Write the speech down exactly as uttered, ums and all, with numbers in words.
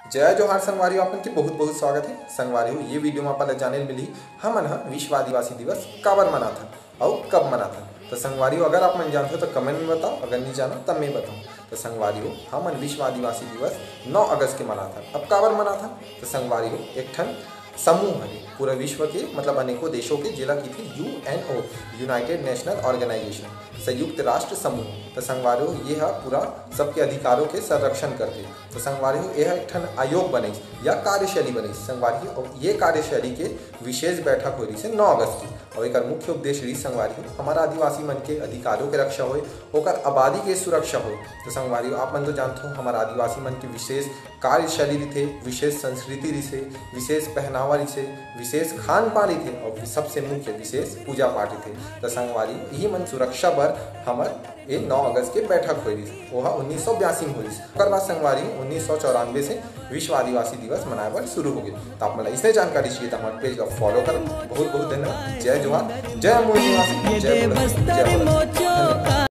जय जोहार संगवारी हो, आप मन के बहुत बहुत स्वागत हे। संगवारी हो, ये video में आप ला जाने ल मिलही, हमन ह विश्व आदिवासी दिवस काबर मनाथन अउ कब मनाथन। तो संगवारी हो, अगर आप मन जानथो तो comment में बताओ, अगर नहीं जानो तब मैं बताऊँ। तो संगवारी हो, हमन विश्व आदिवासी दिवस नौ अगस्त के मनाथन। अब काबर मनाथन? तो संगवारी हो, एक ठन समूह हरे पूरा विश्व के, मतलब अनेकों देशों के, जेला कहिथे U N O, United National Organization, संयुक्त राष्ट्र समूह। तो संगवारी हो, ये ह पूरा सबके अधिकारों के संरक्षण करथे। तो संगवारी हो, ये ह एक ठन आयोग बनिस या कार्यशैली बनिस संगवारी हो। ये कार्यशैली के विशेष बैठक होए रहिस हे नौ अगस्त की, और एकर मुख्य उद्देश्य रहिस संगवारी हो, हमारा आदिवासी मन के अधिकारों के रक्षा होए, ओकर आबादी के सुरक्षा होए। तो संगवारी हो, आप मन तो जानथो, हमारा आदिवासी मन के विशेष कार्यशैली रहिथे, विशेष संस्कृति रहिथे, विशेष पहनावा रहिथे, विशेष खान पान रहिथे और सबसे मुख्य विशेष पूजा पाठ रहिथे। तो संगवारी हो, यही मन सुरक्षा बर हमर ये नौ अगस्त के बैठक होए रहिस, ओहा उन्नीस सौ बयासी में होइस। ओकर बाद संगवारी हो, उन्नीस सौ चौरानवे से विश्व आदिवासी दिवस मनाए बर शुरू हो गए। तो आप मन ला इसने जानकारी चाहिए तो हमारे page का follow करो। बहुत बहुत धन्यवाद। जय जोहार, जय मूल निवासी, जय बोलर, जय बोलर। धन्यवाद।